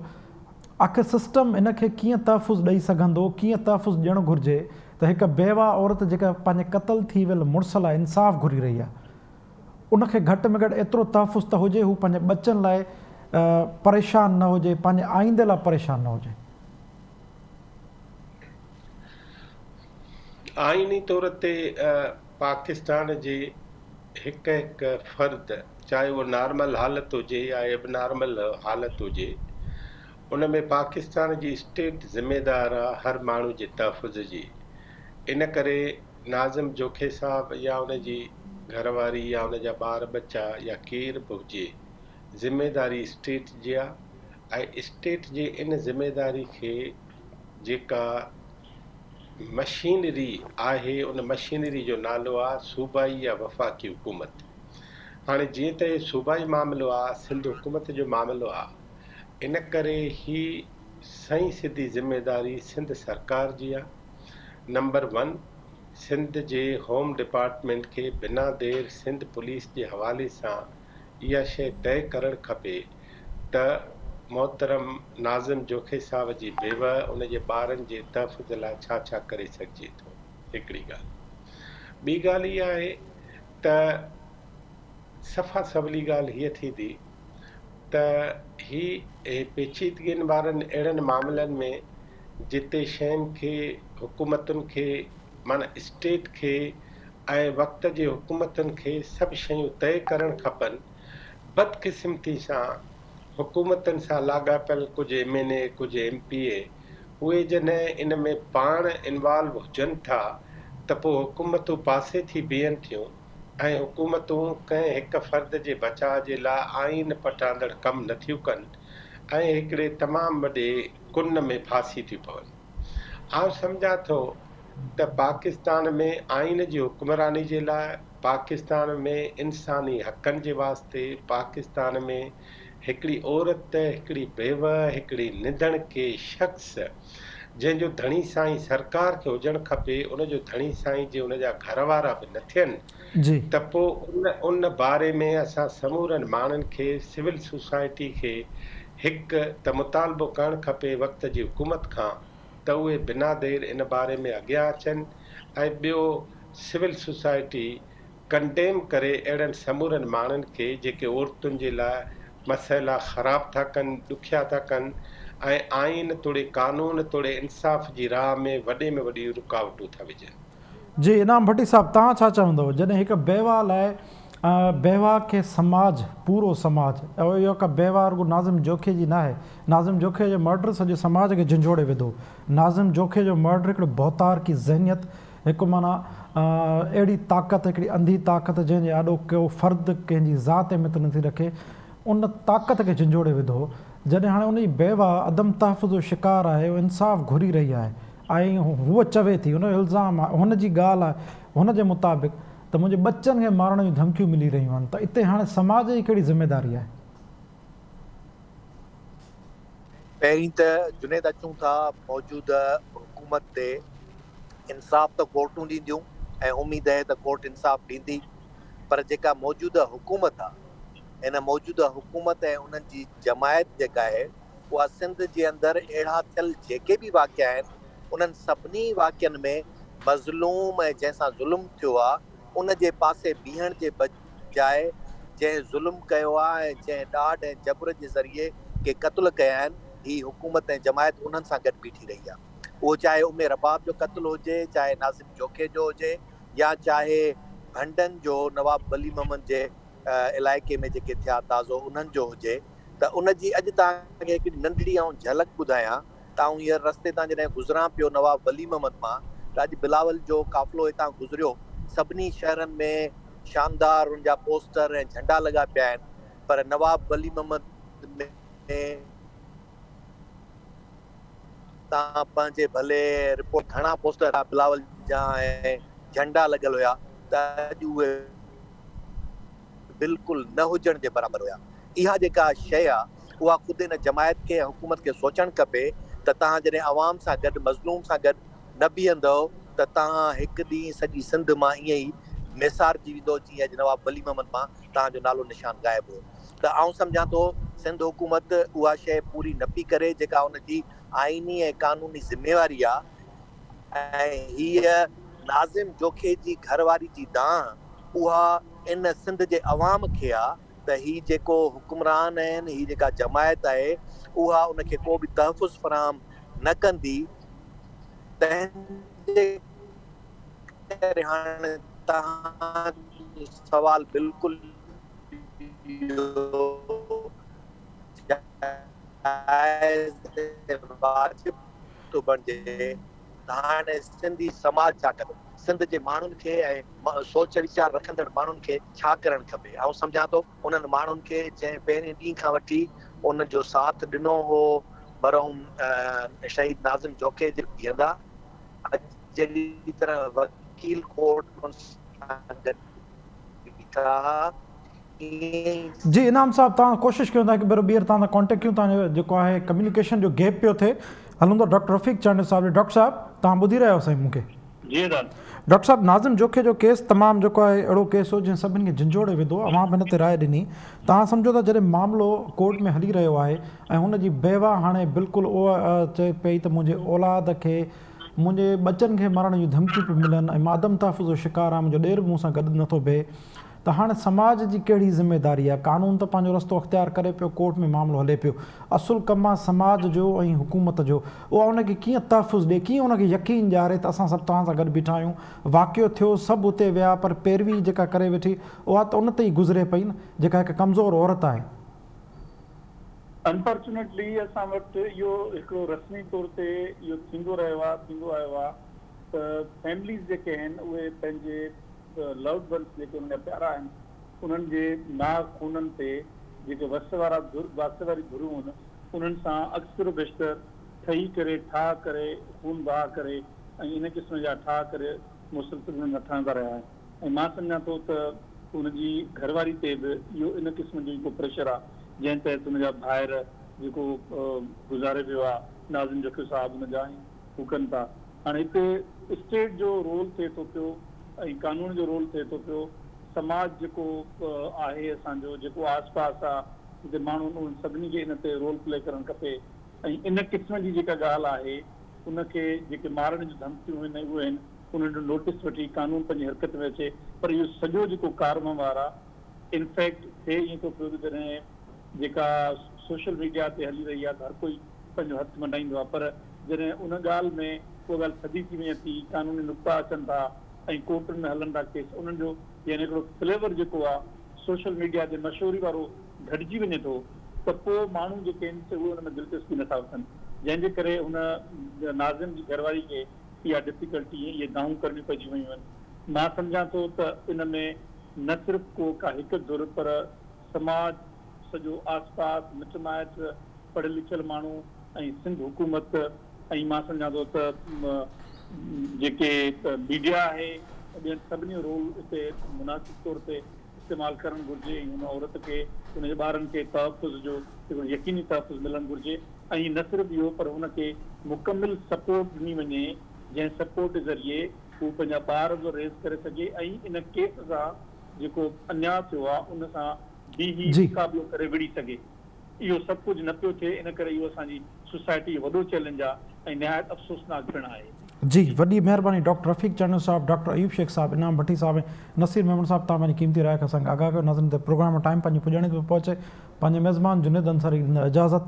آخر سسٽم ان کي ڪيئن تحفظ ڏئي سگهندو، ڪيئن تحفظ ڏيڻ گهرجي ته هڪ بيواهه عورت جيڪا پنهنجي قتل ٿي ويل مڙس لاء انصاف گهري رهي آهي ان کي گهٽ ۾ گهٽ ايترو تحفظ ته هجي هو پنهنجي ٻچن لاء پريشان نه هجي پنهنجي آئيندي لاء پريشان نه هجي. آئيني طور تي پاڪستان جي هڪ هڪ فرد چاهي اهو نارمل حالت هجي يا ايبنارمل حالت هجي ان ۾ پاڪستان جي اسٽيٽ ذميدار آ هر ماڻهو جي تحفظ جي ان ڪري ناظم جوکي صاحب يا ان جي گهر واري يا ان جا ٻار ٻچا يا ڪير به هجي ذميداري اسٽيٽ جي آ ۽ اسٽيٽ جي ان ذميداري کي جيڪا مشينري آهي ان مشينري جو نالو آ صوبائي يا وفاقي حڪومت هاڻي جيئن ته هي صوبائي معاملو آ سنڌ حڪومت جو معاملو آ ان ڪري هي سئين سڌي ذميداري سنڌ سرڪار جي آ. نمبر ون سنڌ جي هوم ڊپارٽمينٽ کي بنا دير سنڌ پوليس جي حوالي سان اها شيء طئي ڪرڻ کپي ته محترم ناظم جوکي صاحب جي بيوه ان جي ٻارن جي تحفظ لاء ڇا ڇا ڪري سگهجي ٿو. هڪڙي ڳالهه. ٻي ڳالهه اها آهي ته صفا سولي ڳالهه هيء ٿيندي ته هي پيچيدگين وارن اهڙن معاملن ۾ جتي شين کي حڪومتن کي معنيٰ اسٽيٽ کي ۽ وقت جي حڪومتن کي سڀ شيون طئي ڪرڻ کپن بدقسمتي سان حڪومتن سان لاڳاپيل ڪجهه ايم اين اي ڪجهه ايم پي اي اهي جڏهن ان ۾ پاڻ انوالو هجن ٿا ته پوء حڪومتون پاسي ٿي بيهن ٿيون ۽ حڪومتون ڪنهن هڪ فرد جي بچاء جي لاء آئين پٽاندڙ ڪم نه ٿيون ڪن ۽ هڪڙي تمام وڏي ڪن ۾ ڦاسي ٿيون پون. آئون سمجهان ٿو ته پاڪستان ۾ آئين جي حڪمراني جي لاء، پاڪستان ۾ انساني حقن جي واسطي، پاڪستان ۾ هڪڙي عورت، هڪڙي بيوه، هڪڙي نڌڻڪي شخص جنهن جو ڌڻي سائين سرڪار کي هجڻ کپي ان جو ڌڻي سائين جي ان جا گهر وارا به نه ٿين ته پوء ان ان باري ۾ اسان سمورن ماڻهن کي سول سوسائٽي کي هڪ ته مطالبو ڪرڻ کپي وقت جي حڪومت کان ته اهي بنا دير ان باري ۾ اڳيان اچن ۽ ٻيو سول سوسائٽي ڪنڊيم ڪري اهڙن سمورن ماڻهن کي جيڪي عورتن جي لاء مسئلا خراب ٿا ڪن، ڏکيا ٿا ڪن ۽ آئين توڙي قانون توڙي انصاف جي راهه ۾ وڏي ۾ وڏيون رڪاوٽون ٿا وجهن. جي انعام ڀٽي صاحب توهان ڇا چوندؤ جڏهن هڪ بيواهه لاء بيواهه کي سماج پورو سماج اهو ڪا بيواهه رڳو ناظم جوکي جي ناهي ناظم جوکي جو مرڊر سڄي سماج کي جهنجهوڙي وڌو ناظم جوکي جو مرڊر هڪڙو ڀوتارڪي ذهنيت هڪ معنيٰ اهڙي طاقت هڪڙي انڌي طاقت جنهن جي آڏو ڪو فرد ڪنهن جي ذات اهميت نٿي رکي ان طاقت کي جهنجهوڙي وڌو جڏهن هاڻي ان جي بيواهه عدم تحفظ جو شڪار آهي انصاف گهري رهي آهي ۽ هوء چوي ٿي، هن جو الزام آهي، هن جي ڳالهه آهي، هن جي مطابق ته منهنجي ٻچن کي مارڻ جون ڌمڪيون ملي رهيون آهن ته اتي هاڻي سماج جي ڪهڙي ذميداري آهي؟ پهرين ته جنيد اچون ٿا موجوده حڪومت تي انصاف ته ڪورٽون ڏينديون ۽ اميد آهي ته ڪورٽ انصاف ڏيندي پر جيڪا موجوده حڪومت آهي ان موجوده حڪومت ۽ انهن جي جماعت جيڪا آهي اها سنڌ جي اندر اهڙا ٿيل جيڪي به واقعا آهن انهن سڀني واقعن ۾ مظلوم ۽ جنهن سان ظلم ٿيو آ ان جي پاسي بيهڻ جي بجاء جنهن ظلم ڪيو آ ۽ جنهن ڏاڍ ۽ جبر جي ذريعي ڪي قتل ڪيا آهن هي حڪومت ۽ جماعت انهن سان گڏ بيٺي رهي آ اهو چاهي ام رباب جو قتل هجي چاهي ناظم جوکي جو هجي يا چاهي ڀنڊن جو نواب ولي محمد جي علائقي ۾ جيڪي ٿيا تازو انهن جو هجي ته ان جي اڄ توهان کي هڪڙي ننڍڙي آئون جهلڪ ٻڌايان ته آئون هينئر رستي تان جڏهن گذران پيو نواب ولي محمد مان ته اڄ بلاول جو قافلو هتان گذريو سڀني شهرن ۾ شاندار ان جا پوسٽر ۽ جهنڊا لڳا پيا آهن پر نواب ولي محمد ۾ توهان پنهنجي ڀلي رپورٽ گهڻا پوسٽر بلاول جا ۽ جهنڊا لڳل هيا ته اڄ اهي بلڪل نه هجڻ جي برابر هيا. اها جيڪا شيء آ اها خود ان جماعت کي ۽ حڪومت کي سوچڻ کپي ته توهان جڏهن عوام سان گڏ مظلوم سان گڏ نه بيهندؤ ته توهان هڪ ڏينهن سڄي سنڌ مان ائين ئي ميسارجي ويندؤ جيئن اڄ نواب ولي محمد مان توهان جو نالو نشان غائب هيو ته آئون سمجهان ٿو سنڌ حڪومت اها شيء پوري نه پئي ڪري جيڪا ان جي آئيني ۽ قانوني ذميواري آ ۽ هيء ناظم جوکي جي گهر واري جي دانهن اها ان سنڌ جي عوام کي آ ته هي جيڪو حڪمران آهن هي جيڪا جماعت آهي اها ان کي ڪو به تحفظ فراهم نه ڪندي تنهن جي ڪري هاڻ توهان جو سوال بلڪل اهو جائز ۽ واجب ٿو بڻجي ته هاڻي سنڌي سماج ڇا ڪندو؟ سنڌ جي ماڻهن کي ۽ سوچ ويچار رکندڙ ماڻهن کي ڇا ڪرڻ کپي؟ آئون سمجهان ٿو انهن ماڻهن کي جنهن پهرين ڏينهن کان وٺي ان جو ساٿ ڏنو هو مرحوم شهيد ناظم جوکي جي بيهندا اڄ جهڙي طرح وڪيل ڪورٽ سان گڏ بيٺا ها جي انعام صاحب توهان ڪوشش ڪيو ٿا هڪ ڀيرو ٻيهر توهان سان ڪانٽيڪٽ ڪيون توهان جو جيڪو آهي ڪميونيڪيشن جو گيپ پيو ٿئي هلون ٿا ڊاڪٽر رفيق چانڊيو صاحب ڏي ڊاڪٽر صاحب توهان ٻڌي رهيا آهيو سائين مون کي. جي ادا. ڊاڪٽر صاحب ناظم جوکي جو ڪيس تمام جيڪو آهي اهڙو ڪيس هو جنهن سڀن کي جهنجهوڙي وڌو اوهان به هن تي راء ڏني توهان سمجهو ٿا جڏهن معاملو ڪورٽ ۾ هلي رهيو آهي ۽ هن جي بيواهه هاڻي بلڪل اها چئي پئي ته منهنجي اولاد کي منهنجي ٻچن کي مرڻ جون ڌمڪيون پيون ملن ۽ مان عدم تحفظ جو شڪار آهيان منهنجو ڏير به مون سان گڏ نٿو بيهي ته هاڻ سماج جي ڪهڙي ذميداري آهي؟ قانون ته پنهنجو رستو اختيار ڪري پيو، ڪورٽ ۾ معاملو هلي پيو. اصل ڪم آهي سماج جو ۽ حڪومت جو. اها ان کي ڪيئن تحفظ ڏئي، ڪيئن ان کي يقين ڏياري ته اسان سڀ توهان سان گڏ بيٺا آهيون. واقعو ٿيو، سڀ اتي ويا پر پيروي جيڪا ڪري ويٺي اها ته ان تي ئي گذري پئي نه، جيڪا هڪ ڪمزور عورت آهي. انفارچونيٽلي اسان وٽ اهو هڪڙو رسمي طور تي اهو ٿيندو رهيو آهي، ٿيندو آيو آهي ته فيمليز جيڪي آهن اهي پنهنجي لوڊ ونس جيڪي انهن جا پيارا آهن انهن جي ناحق خونن تي جيڪي وس وارا ڌر واسطي واري ڌريون هن انهن سان اڪثر و بيشتر ٺهي ڪري ٺاهه ڪري خون بها ڪري ۽ ان قسم جا ٺاهه ڪري مسلسل انهن سان ٺهندا رهيا آهن ۽ مان سمجهان ٿو ته ان جي گهر واري تي به اهو ان قسم جو ئي ڪو پريشر آهي جنهن تحت ان جا ڀائر جيڪو گذاري ويو آهي ناظم جوکيو صاحب ان جا ۽ هو ڪن ٿا هاڻي هتي اسٽيٽ جو رول ٿئي ٿو پيو ۽ قانون جو رول ٿئي ٿو پيو، سماج جيڪو آهي اسان جو جيڪو آس پاس آ جتي ماڻهو آهن انهن سڀني کي ان تي رول پلي ڪرڻ کپي ۽ ان قسم جي جيڪا ڳالهه آهي ان کي جيڪي مارڻ جون ڌمڪيون هن اهي آهن انهن جو نوٽيس وٺي قانون پنهنجي حرڪت ۾ اچي پر اهو سڄو جيڪو ڪاروهنوار آهي انفيڪٽ ٿئي ائين ٿو پيو ته جڏهن جيڪا سوشل ميڊيا تي هلي رهي آهي ته هر ڪوئي پنهنجو هٿ منڊائيندو آهي پر جڏهن ان ڳالهه ۾ اها ڳالهه ٿڌي ٿي وڃي ٿي قانوني نقطا اچن ٿا ۽ ڪورٽن ۾ هلن ٿا ڪيس انهن جو يعني هڪڙو فليور جيڪو آهي سوشل ميڊيا تي مشهوري وارو گهٽجي وڃي ٿو ته پوء ماڻهو جيڪي آهن سي اهي ان ۾ دلچسپي نٿا وٺن جنهن جي ڪري هن ناظم جي گهرواري کي اها ڊفيڪلٽي ۽ اهي دانهون ڪرڻيون پئجي ويون آهن. مان سمجهان ٿو ته ان ۾ نه صرف ڪو ڪا هڪ ڌر پر سماج سڄو آس پاس مٽ مائٽ پڙهيل لکيل ماڻهو ۽ سنڌ حڪومت ۽ مان سمجهان ٿو ته جيڪي ميڊيا آهي ٻين سڀني جو رول اتي مناسب طور تي استعمال ڪرڻ گهرجي ۽ ان عورت کي ان جي ٻارن کي تحفظ جو هڪڙو يقيني تحفظ ملڻ گهرجي ۽ نه صرف اهو پر ان کي مڪمل سپورٽ ڏني وڃي جنهن سپورٽ ذريعي هو پنهنجا ٻار به ريز ڪري سگهي ۽ ان ڪيس سان جيڪو انياء ٿيو آهي ان سان بيهي مقابلو ڪري وڙهي سگهي. اهو سڀ ڪجهه نه پيو ٿئي ان ڪري اهو اسان جي سوسائٽي جو وڏو چئلينج آهي ۽ نهايت افسوسناڪ پڻ آهي. جي وڏي مهرباني ڊاڪٽر رفيق چانڊيو صاحب، ڊاڪٽر ايوب شيخ صاحب، انعام ڀٽي صاحب ۽ نصير ميمڻ صاحب توهان پنهنجي قيمتي راء کي اسان کي آگاهه ڪيو ناظرين ته پروگرام جو ٽائيم پنهنجي پڄاڻي تي پيو پهچي پنهنجي ميزبان جنيد انصاري کي ڏيندا اجازت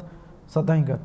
سدائين گڏ.